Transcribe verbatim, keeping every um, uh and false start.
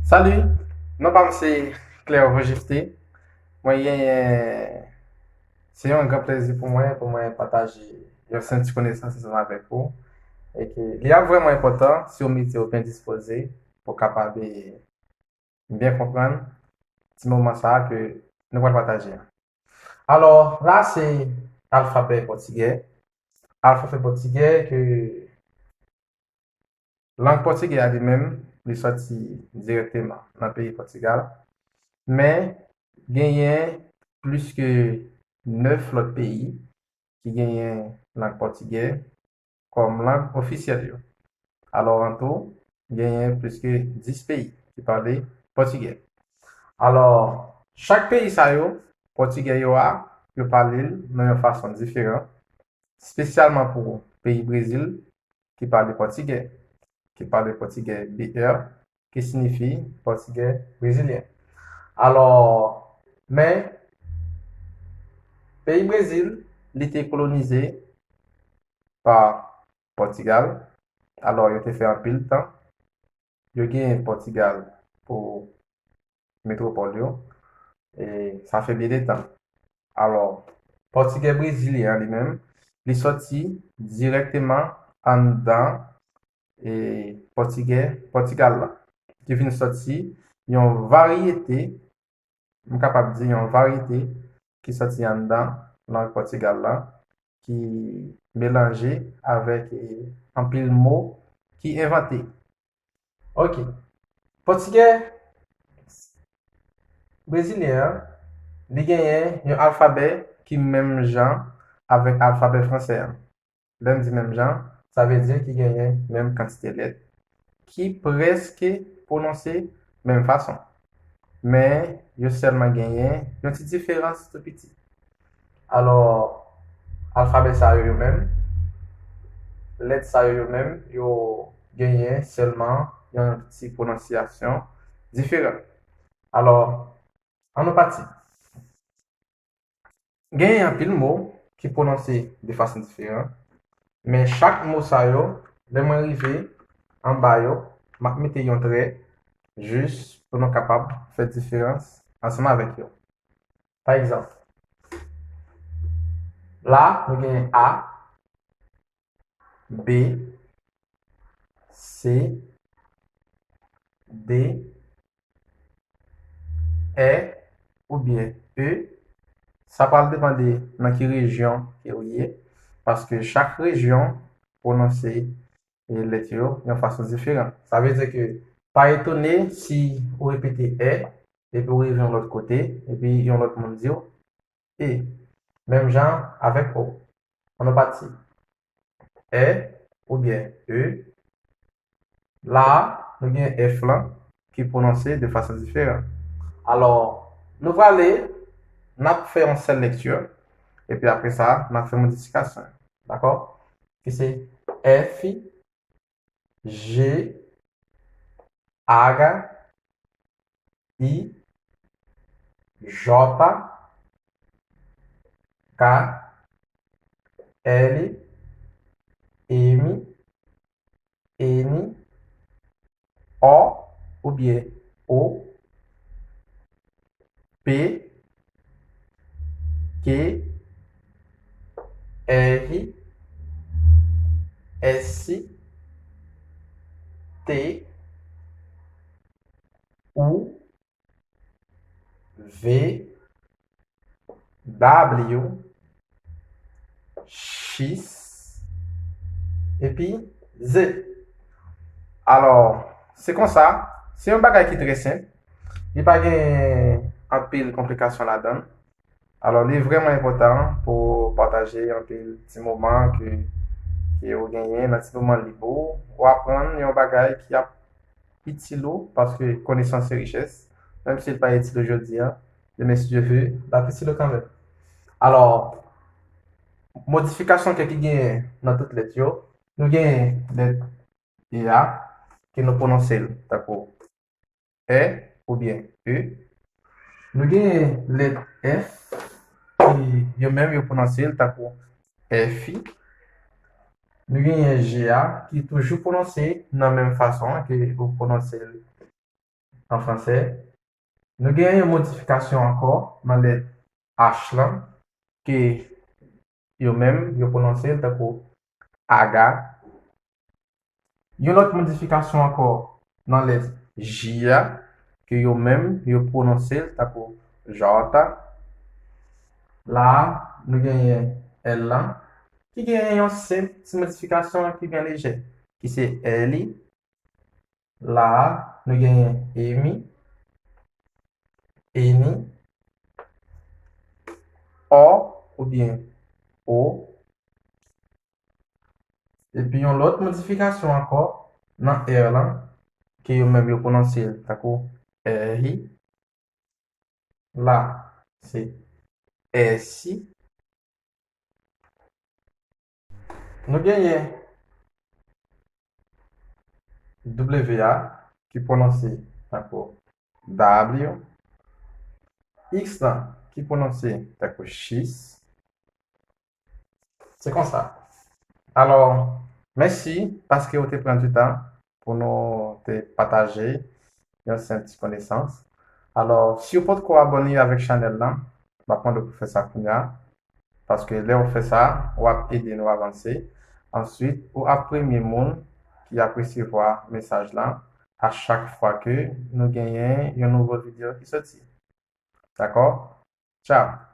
Salut, non pa m se Claire Roger Fté. Mwen genyen, se yon gran plezi pou mwen, pou mwen pataje yon senti konesans ansanm avèk ou. E ke li ap vrèman enpòtan si w mete w byen dispoze pou w kapab byen konprann ti moman sa a ke nou pral pataje a. Alò, la se alfabè pòtigè. Alfabè pòtigè ke lang pòtigè a li menm, li sòti dirèkteman nan peyi Pòtigal. Men, genyen plis ke nèf lòt peyi ki genyen lang pòtigè kòm lang ofisyèl yo. Alò, an tou, genyen plis ke dis peyi ki pale pòtigè. Alò, chak peyi sa yo, pòtigè yo a, yo pale l nan yon fason diferan, espesyalman pou peyi Brezil, ki pale pòtigè, ki pale pòtigè B R, ki siyifi pòtigè brezilyen. Alò, men, peyi Brezil, li te kolonize pa Pòtigal. Alò, yo te fè anpil tan. Yo genyen Pòtigal pou metwopòl yo. E sa fè byen de tan. Alò, pòtigè brezilyen an li menm, li sòti dirèkteman anndan e pòtigè Pòtigal la, ki vin sòti yon varyete, m kapab di yon varyete ki sòti anndan lang Pòtigal la, ki melanje avèk, e, anpil mo ki envante. Ok. Pòtigè brezilyen an, li genyen yon alfabè ki menm jan avèk alfabè fransè an. Lè m di menm jan, sa vle di ki genyen menm kantite lèt, ki prèske pwononse menm fason. Men, yo sèlman genyen yon ti diferans tou piti. Alò, alfabè sa yo, yo menm, lèt sa yo, yo menm, yo genyen sèlman yon ti pwononsyasyon diferan. Alò, ann nou pati. Genyen anpil mo ki pwononse de fason diferan, men chak mo sa yo, lè mwen rive anba yo, m ap mete yon trè jis pou nou kapab fè diferans ansanm avèk yo. Pa egzanp, la, nou genyen A, B, C, D, E oubyen E. Sa pral depann de nan ki rejyon ke ou ye, paske chak rejyon pwononse, e, lèt yo yon fason diferan. Sa vle di ke pa etone si ou repete E, epi ou rive yon lòt kote, epi yon lòt moun di w E. Menm jan avèk O. Ann nou pati. E oubyen E. La a, nou gen F lan ki pwononse de fason diferan. Alò, nou prale, n ap fè yon sèl lèkti, epi apre sa, n ap fè modifikasyon. Dakò? Ki se F, G, H, I, J, K, L, M, N, O oubyen O, P, Q, R, S, T, U, V, W, X, epi Z. Alò, se konsa, se yon bagay ki trè senp. Li pa gen anpil konplikasyon ladan l. Alò, li vrèman enpòtan pou w pataje anpil ti moman ke, ke ou genyen nan ti moman lib ou. Ou aprann yon bagay ki ap itil ou, paske konesans se richès. Menm si l pa itil ou jodi a, demen, si Dye vle, l ap itil ou kanmenm. Alò, modifikasyon kèk ki genyen nan tout lèt yo, nou genyen lèt E a, ke nou pwononse l tankou E oubyen E. Nou genyen lèt F, ki yo menm yo pwononse l tankou F. Nou genyen G a, ki toujou pwononse nan menm fason an ke ou pwononse l an fransè. Nou gen yon modifikasyon ankò nan lèt H lan, ke yo menm, yo pwononse l tankou aga. Yon lòt modifikasyon ankò nan lèt J a, ke yo menm, yo pwononse l tankou jòta. La a, nou genyen L lan, ki genyen yon senp ti modifikasyon ki byen lejè, ki se L I. La a, nou genyen emi, eni, ò oubyen o. Epi yon lòt modifikasyon ankò nan R lan, ke yo menm yo pwononse l tankou R I. La, se S I. Nou genyen W a ki pwononse tankou W, X lan ki pwononse tankou chis. Se konsa. Alò, mèsi paske w te pran di tan pou nou te pataje yon senp ti konesans. Alò, si w potko abòne avèk chanèl lan, m ap mande w pou fè sa kounye a, paske lè w fè sa, w ap ede nou avanse. Answit, ou ap premye moun ki ap resevwa mesaj lan a chak fwa ke nou genyen yon nouvo videyo ki soti. Dakò? Tchao!